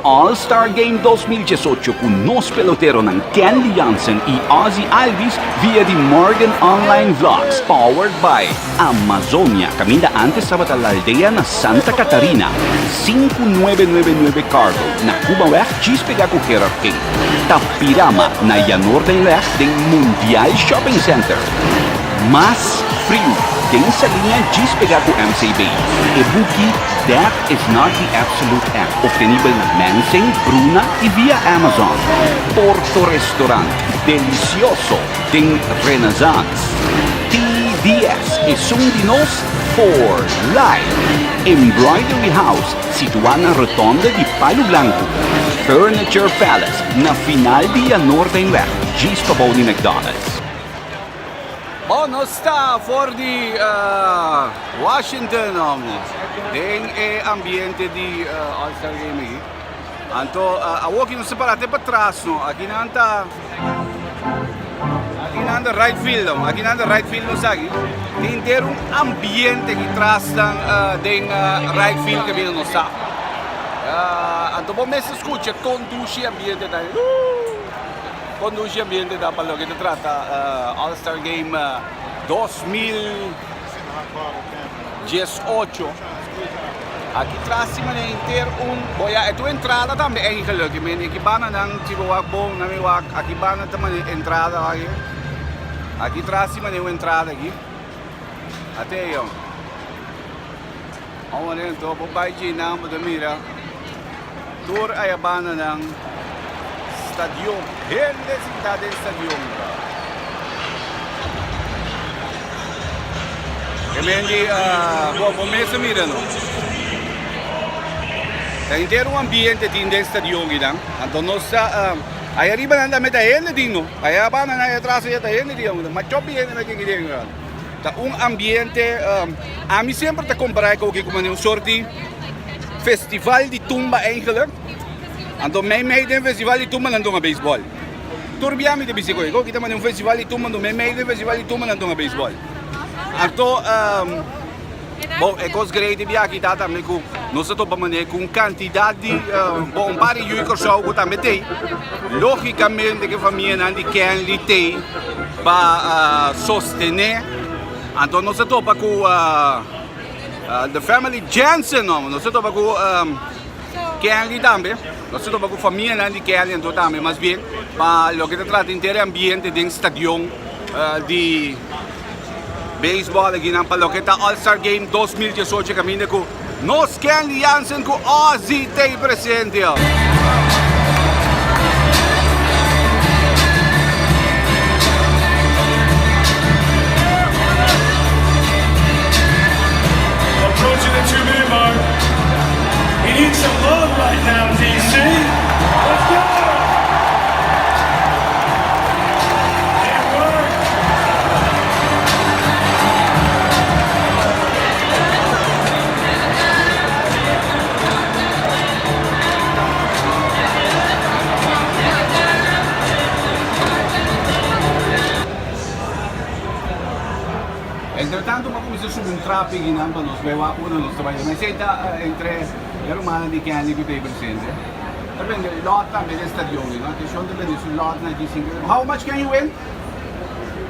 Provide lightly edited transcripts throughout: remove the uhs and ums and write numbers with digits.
All Star Game 2018 ku nos peloteronan Kenley Jansen i Ozzie Albies via di Morgan Online Vlogs powered by Amazonia kaminda antes tabata La Aldea na Santa Catarina 5999 Cargo na Cubaweg djis pega ku Gerard King Tapirama na Janoordenweg den Mundial Shopping Center Mas friu den Saliña djis pega ku MCB E buki Death is not the absolute end obtenibel na Mensing, Bruna y via Amazon. Porto Restaurant, delicioso den Renaissance. TDS, esun di nos for life. Embroidery House, situa na rotonde di Palu Blanco. Furniture Palace, na final di Janoordeinweg, djis pabou di McDonald's. Bon, nos ta for di Washington den e ambiente di All Star Game aki. Anto awor ki nos ta para te patras no, aki nan ta aki nan ta right field, aki nan ta right field nos aki. Tin henter un ambiente aki tras nan den right field kaminda nos ta. Anto bo mester skucha kon dushi ambiente ta. Kon dushi ambiente ta pa loke ta trata All Star Game 2018. Aki tras si manera henter un bo ya e tur entrada tambe eigenlijk. I men aki banda nan si bo wak bon nan mi wak aki banda ta manera entrada wak aki. Aki tras si manera un entrada aki. Ate yong. Awor anto bo bai djinan bo ta mira tur aya banda nan stadion. Hende sinta den stadion bro. E men di bo bo mes a mira no. Ta henter un ambiente tin den stadion kinan. Anto nos ta aya riba nan tambe ta hende tin no. Aya banda nan aya tras aya ta hende tin. Ma chopi hende nan tin kiden. Ta un ambiente, ami semper ta compara e koki ku un soort di festival di tumba eigenlijk. Anto mei mei den festival di tumba nan dunga beisbol. Tur bia mi ta bisa koe, koki ta mane un festival di tumba, anto mei mei den festival di tumba nan dunga beisbol. Anto, bon, e kos great di bia aki ta tambe ku nos ta topa mane ku un kantidat di, bon, un par di yu di Kòrsou ku tambe t'ei. Lógikamente ku e famianan di Kenley t'ei. Pa sostené. Anto nos a topa ku the family Jensen no. Nos a topa ku Kenley tambe. Nos a topa ku famianan di Kenley anto tambe mas bien pa loke ta trata henter e ambiente den stadion di beisbòl akinan pa loke ta All Star Game 2018 kaminda ku nos Kenley Jansen ku Ozzy t'ei presente. Approaching the two-minute mark. He needs some love right now, DC. Let's go! It worked. Entre tanto pa cuminsa subi un trapi guinan pa nos bay wak unda nos ta bay. Ma esey ta entre e rumannan di Kenley cu ta ey presente. Ta bende lot tambe den stadion no? Atencion ta bende su lot na djisinku. How much can you win?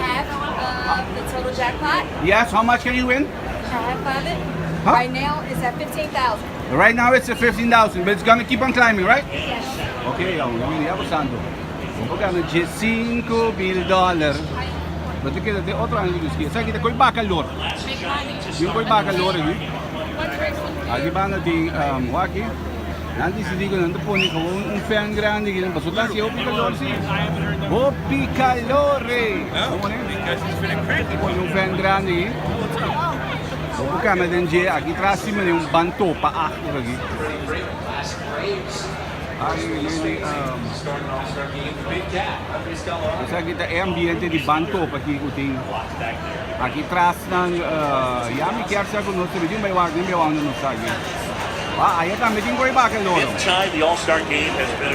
Half of the total jackpot. Yes, how much can you win? Half of it. Huh? Right now it's at 15,000. Right now it's at 15,000, but it's gonna keep on climbing, right? Yes. Ok, ya, un mini ya pasando. Bo gana 15 mil dollar. Bo ta keda den otro aña di ski. Esaki ta koi baka lor. Tin koi baka lor aki. Aki banda tin um, waki. Nan disidí ku nan ta pone gewoon un fan grandi aki nan pasobra ta hasi hopi kalor si. Hopi kalor e. Pone un fan grandi aki. Bo por kambia den dje aki tras si mane un ban topa achter aki. Esaki ta e ambiente di ban topa aki ku tin aki tras nan ya mi kier sa ku nos ta bin bai wak den bai wak unda nos ta aki. Ah, aya tambe tin koi baka loro.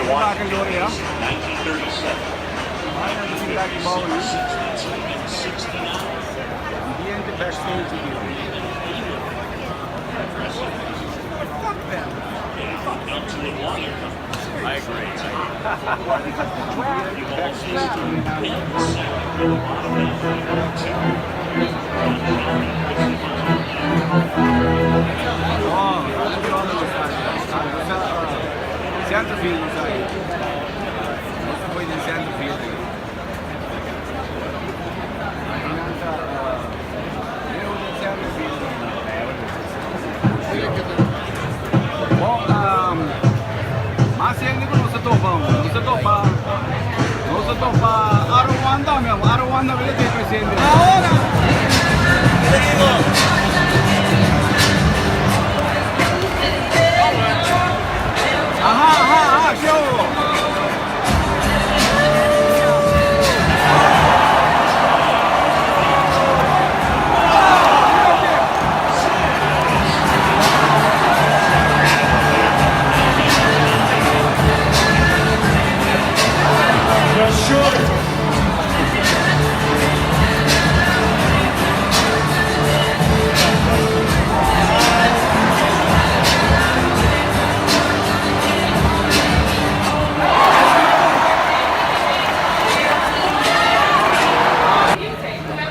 Baka loro ya. Ambiente backstage aki. Centerfield nos ta ahí. Nos ta foi den centerfield ahí. Akinan ta leu den centerfield. Bon, mas hende ku nos a topa, nos a topa, nos a topa Arowan tambe, Arowan tambe ta tin presente. Ahora! Aha, aha, aha, show!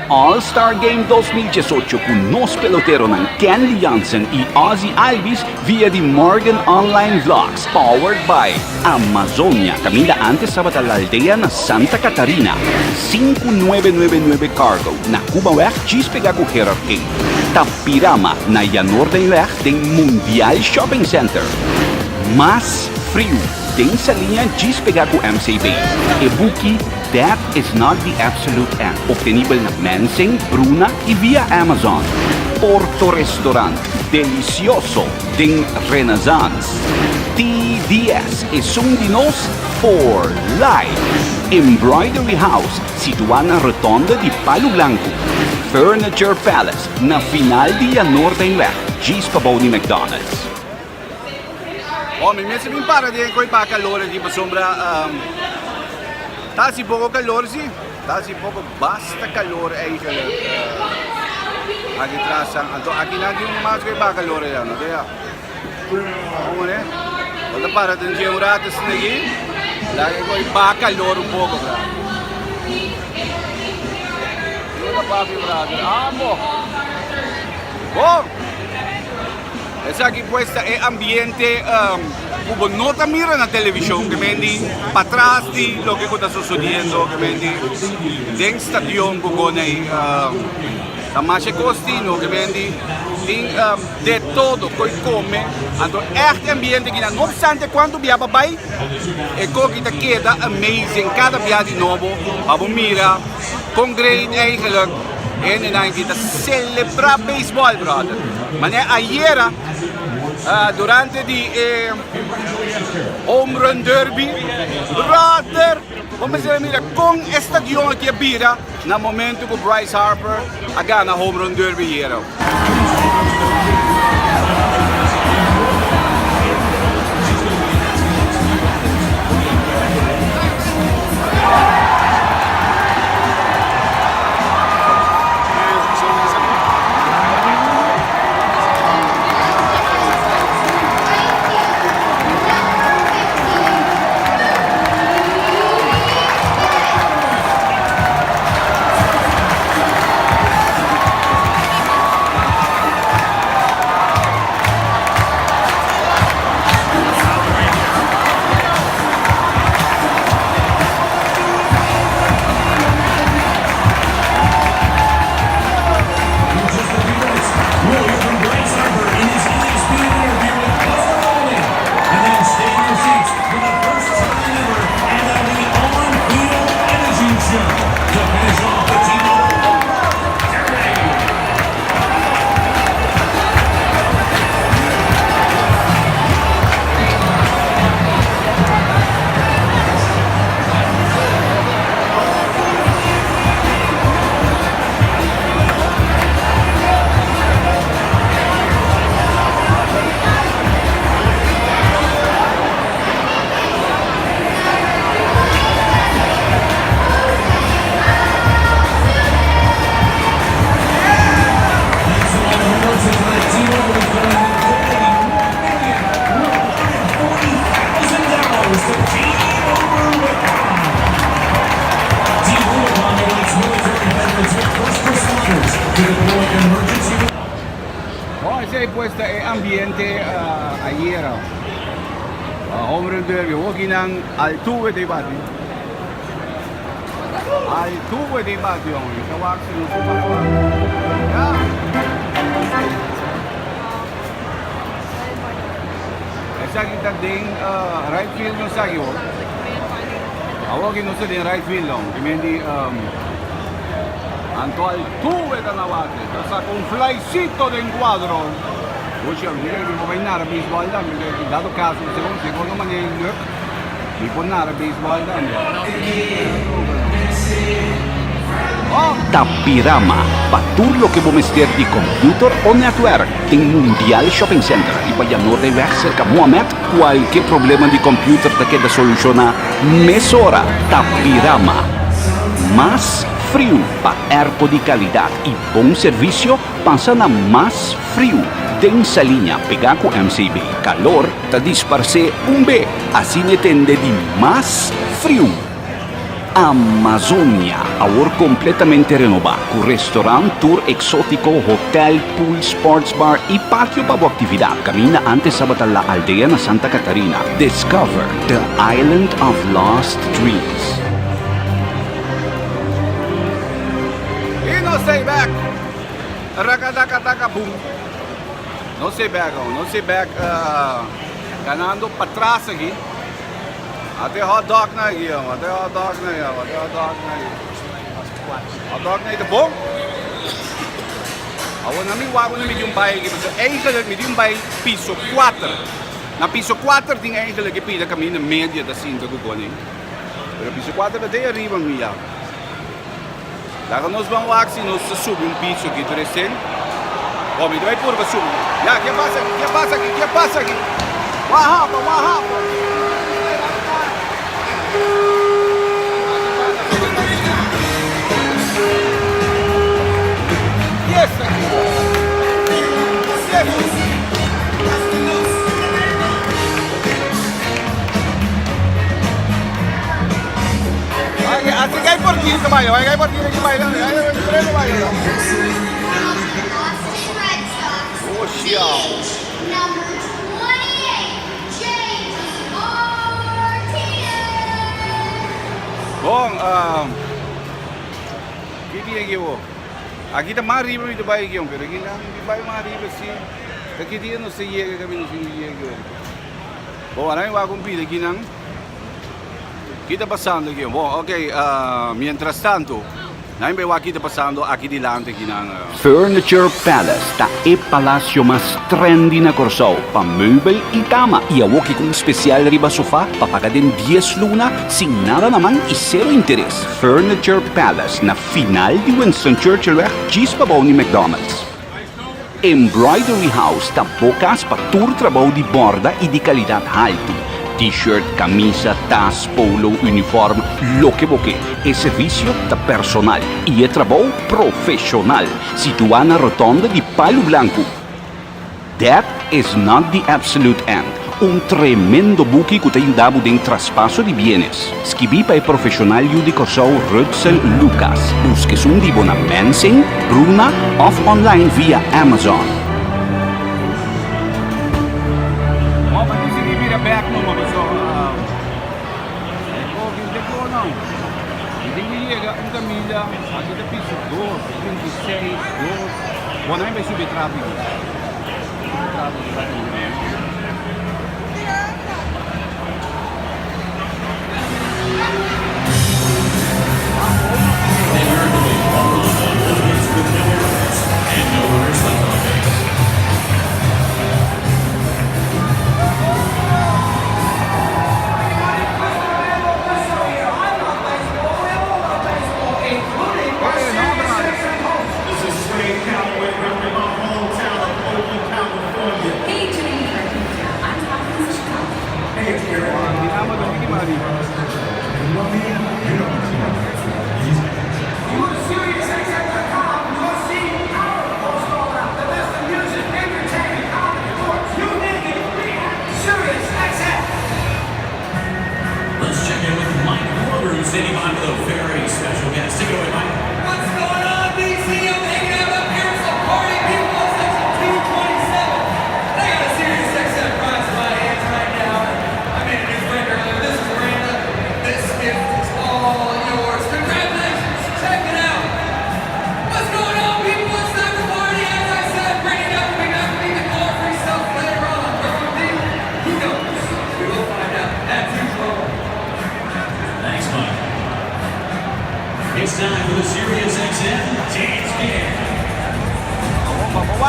All Star Game 2018 ku nos peloteronan Kenley Jansen i Ozzie Albies via di Morgan Online Vlogs powered by Amazonia kaminda antes tabata La Aldea na Santa Catarina 5999 Cargo na Cubaweg djis pega ku Gerard King Tapirama na Janoordenweg den Mundial Shopping Center Mas friu den Saliña djis pega ku MCB E buki Death is not the absolute end obtenibel na Mensing, Bruna y via Amazon. Porto Restaurant, delicioso den Renaissance. TDS, esun di nos for life. Embroidery House, situa na rotonde di Palu Blanco. Furniture Palace, na final di Janoordeinweg, djis pabou di McDonald's. Oh, mi mester bin para den koi pa calor aki pasobra ta hasi poko calor si, ta hasi poko basta calor eigenlijk aki tras anto aki nan tin un mas koi pa calor ya no ta ya. Como ne? Bo ta para den dje un rato asina aki, laga koi pa calor un poko bra. No ta papia brother, amo. Bon. Esaki pues ta e ambiente ku bo no ta mira na televishon, ke men di patras di loke ku ta sosodiendo, ke men di den stadion ku kon ei ta masha kos tin no, ke men di tin de todo ku e kome, anto ègt e ambiente kinan, no opstante kuantu bia bo bai e koki ta keda amazing kada bia di nobo pa bo mira kon great eigenlijk. Hendenan ki ta celebra baseball brother. Mane ayera durante di e home run derby brother bo mester a mira con e stadion aki a bira na momento cu Bryce Harper a gana home run derby ayera. Bon, esei pues ta e ambiente ayera. Home Run Derby, hokinan Altuve ta bati. Altuve ta bati, hombre. Ta wak si no por wak. Ya. Esaki ta den right field no esaki ho. Awor ki nos ta den right field no. Ki men di anto Altuve ta na bate. Ta saka un flycito den cuadro. Ochi mi mi por bai nara baseball tambe. Dado caso segun segun no manera luck mi por nara baseball tambe. Tapirama, pa tur loke bo mester di computer o netwerk den Mundial Shopping Center riba Janoreweg cerca Mohamed, cualke problema di computer ta keda soluciona mesora. Tapirama, mas friu pa airco di calidad y bon servicio, pasa na Mas Friu den Saliña pega cu MCB. Calor ta disparce un be, asina e tende di Mas Friu. Amazonia, awor completamente renoba, cu restaurant, tour exotico, hotel, pool, sports bar y patio pa bo actividad. Caminda antes tabata La Aldea na Santa Catarina. Discover the island of lost dreams. Y nos stay back. Rakadakadaka boom. Nos stay back, nos stay back ganando patras aki. Ate hot dog na aki, amo. Ate hot dog na aki, amo. Ate hot dog na aki. Hot dog na aki ta bon. Awor na mi wak unda mi tin un bai aki, pasobra eigenlijk mi tin un bai piso kuater. Na piso kuater tin eigenlijk e pida kaminda media ta sinta ku koni. Pero piso kuater ta te ariba mi ya. Laga nos ban wak si nos ta subi un piso aki tur esei. Bo, mi ta bai purba subi. Ya, ke pasa aki? Ke pasa aki? Ke pasa aki? What happen? What happen? Yes, aki. Yes. Así que hay por ti, caballo. Hay por ti, caballo. Oh, shit. Number 28, James Martinez. Bon, ki dia ki bo? Aki ta mas riba mi ta bai aki, pero aki nan mi bai mas riba si. Ta ki dia nos ta yega kaminda nos tin ku yega. Bon, ahora mi wak un pida aki nan. Ki ta pasando aki? Bon, ok, mientras tanto, nan mi bai wak ki ta pasando aki dilanti aki nan. Furniture Palace ta e palacio mas trendy na Corsou pa meubel y cama y awoki cu un special riba sofa pa paga den dies luna sin nada na man y cero interes. Furniture Palace na final di Winston Churchillweg djis pabou di McDonald's. Embroidery House ta bo kas pa tur trabou di borda i di kalidat haltu. T-shirt, kamisa, tas, polo, uniform, loke bo ke. E servisio ta personal i e trabou profeshonal. Situá na rotonde di Palu Blanku. Death is not the absolute end, un tremendo buki ku ta yuda bo den traspaso di bienes. Skibí pa e profeshonal yu di Kòrsou Rudsel Lucas. Buska esun di bo na Mensing, Bruna òf online via Amazon. Bo a disidí bira bèk numa pasobra e koki te ko no. Mi tin ku yega un kaminda aki ta piso dos, 26, dos. Bo nan bai subi e tráfiko. Subi tráfiko bai kaminda.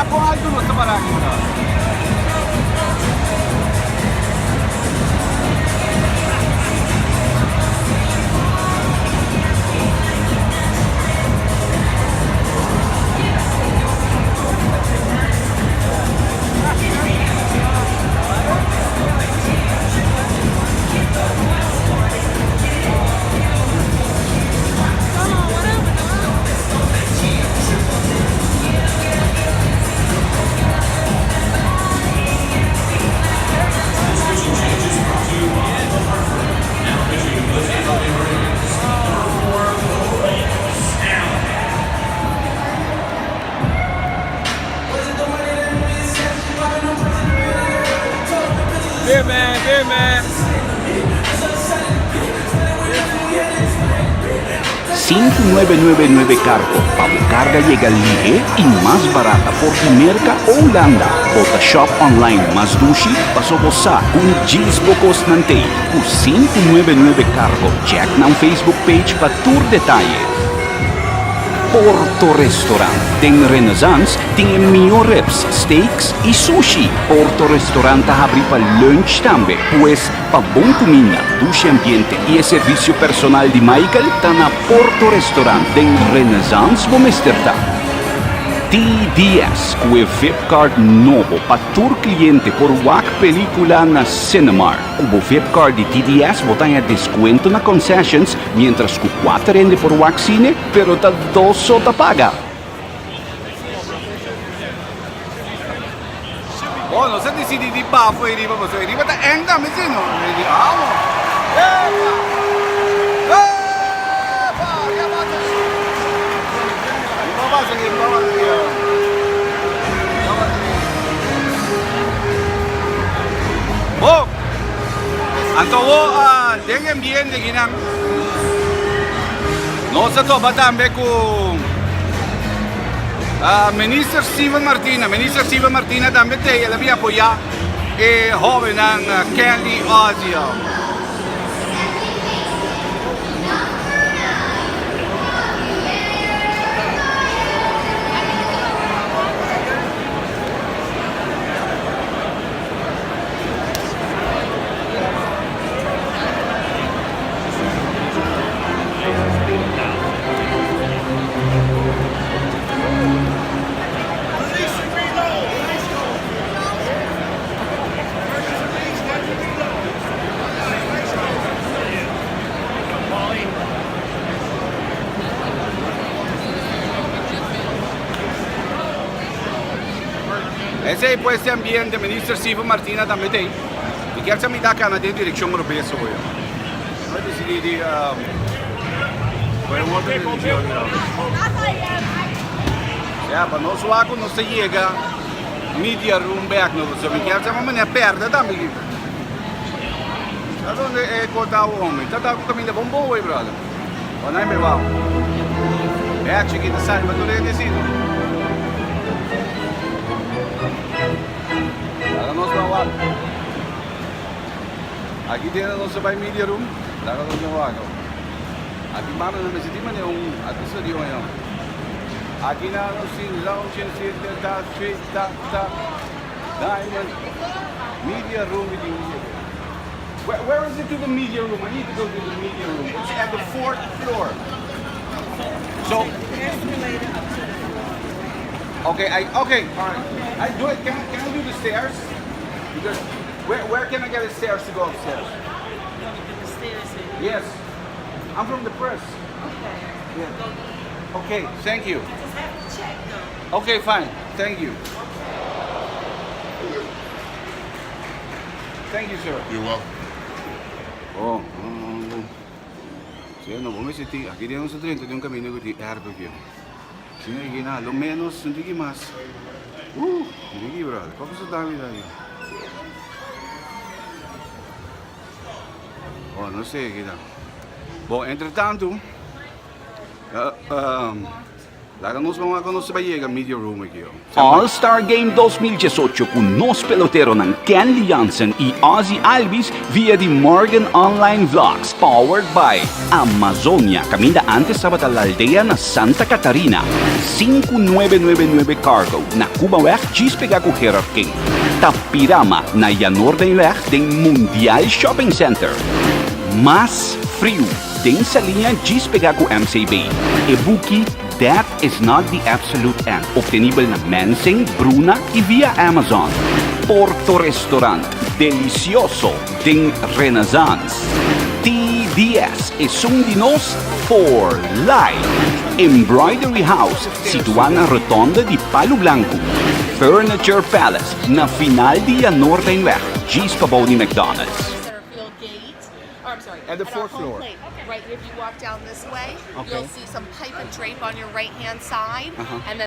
Wak kon altu nos ta para aki brother. Beer man, beer man. 5999 Cargo pa bo carga yega lihe y mas barata for di Merca o Hulanda. Bo ta shop online mas dushi paso bo sa cu un djis bo cosnan t'ey cu 599 Cargo. Check nan Facebook page pa tur detaye. Porto Restaurant den Renaissance tin e mihó ribs, steaks y sushi. Porto Restaurant ta habri pa lunch tambe. Pues pa bon cuminda, dushi ambiente y e servicio personal di Michael ta na Porto Restaurant den Renaissance bo mester ta. TDS cu e Vip Card nobo pa tur cliente por wak pelicula na Cinemark. Cu bo Vip Card di TDS bo ta haña descuento na concessions mientras cu cuater hende por wak cine pero ta dos so ta paga. Bo nos a dicidi di bafo e riba pasobra e riba ta eng tambe si no. Mi di amo. Epa! Epa! Ke a pasa aki? Ke a pasa aki? Ke a pasa aki? Ke a pasa aki? Bo! Anto bo den e ambiente akinan nos a topa tambe ku Minister Steven Martina. Minister Steven Martina tambe t'ei, el a bin apoyá e hóbennan Kenley Ozzie. Esei pues e ambiente, Minister Steven Martina tambe ta ei. Mi kier sa mi ta cana den direccion robes hoy. Mi a decidi di coge un otro direccion. Ya, pa nos wak cu nos ta yega media room bek no. So mi kier sa mi manera perde tambe aki. Sa donde e cota awo hombre. Ta ta cu caminda bon bobo ey brother. Bo nan e wou. E action ki ta sali pa tur hende si no. Laga nos ban wak. Aki den nos ta bai media room. Laga nos ban wak. Aki banda nan mester tin manera un aki stadion ya. Aki na nos tin lounge en sit ta sit ta ta diamond media room mi tin ki. Where, where is it to the media room? I need to go to the media room. It's at the fourth floor. So, okay, I okay, all right. I do it. Can, can I do the stairs? Because where, where can I get the stairs to go upstairs? You want to get the stairs in? Yes, I'm from the press. Okay. Yeah. Okay, thank you. I just have to check though. Okay, fine. Thank you. Thank you, sir. You're welcome. Oh, oh, oh. Sí, no, vos me sentí, aquí tiene un 30 de un camino que tiene herba aquí. Si no aquí nada, lo menos, un tiki mas. Un tiki, brother. ¿Cómo se está vida ahí? Oh, no sé, aquí está. Bom, entretanto, uh, um, Laga nos ban wak nos ta bay yega media room aki yo. All Star Game 2018 cu nos peloteronan Kenley Jansen y Ozzie Albies via di Morgan Online Vlogs powered by Amazonia caminda antes tabata La Aldea na Santa Catarina 5999 Cargo na Cubaweg djis pega cu Gerard King Tapirama na Janoordenweg den Mundial Shopping Center Mas Friu den Saliña djis pega cu MCB E buki Death is not the absolute end, obtenibel na Mensing, Bruna y via Amazon. Porto Restaurant, delicioso den Renaissance. TDS, esun di nos for life. Embroidery House, situa na rotonde di Palu Blanco. Furniture Palace, na final di Janoordeinweg, djis pabou di McDonald's. Center field gate. Or I'm sorry, At the our fourth home floor. plate. Right, if you walk down this way, Okay. you'll see some pipe and drape on your right hand side, and then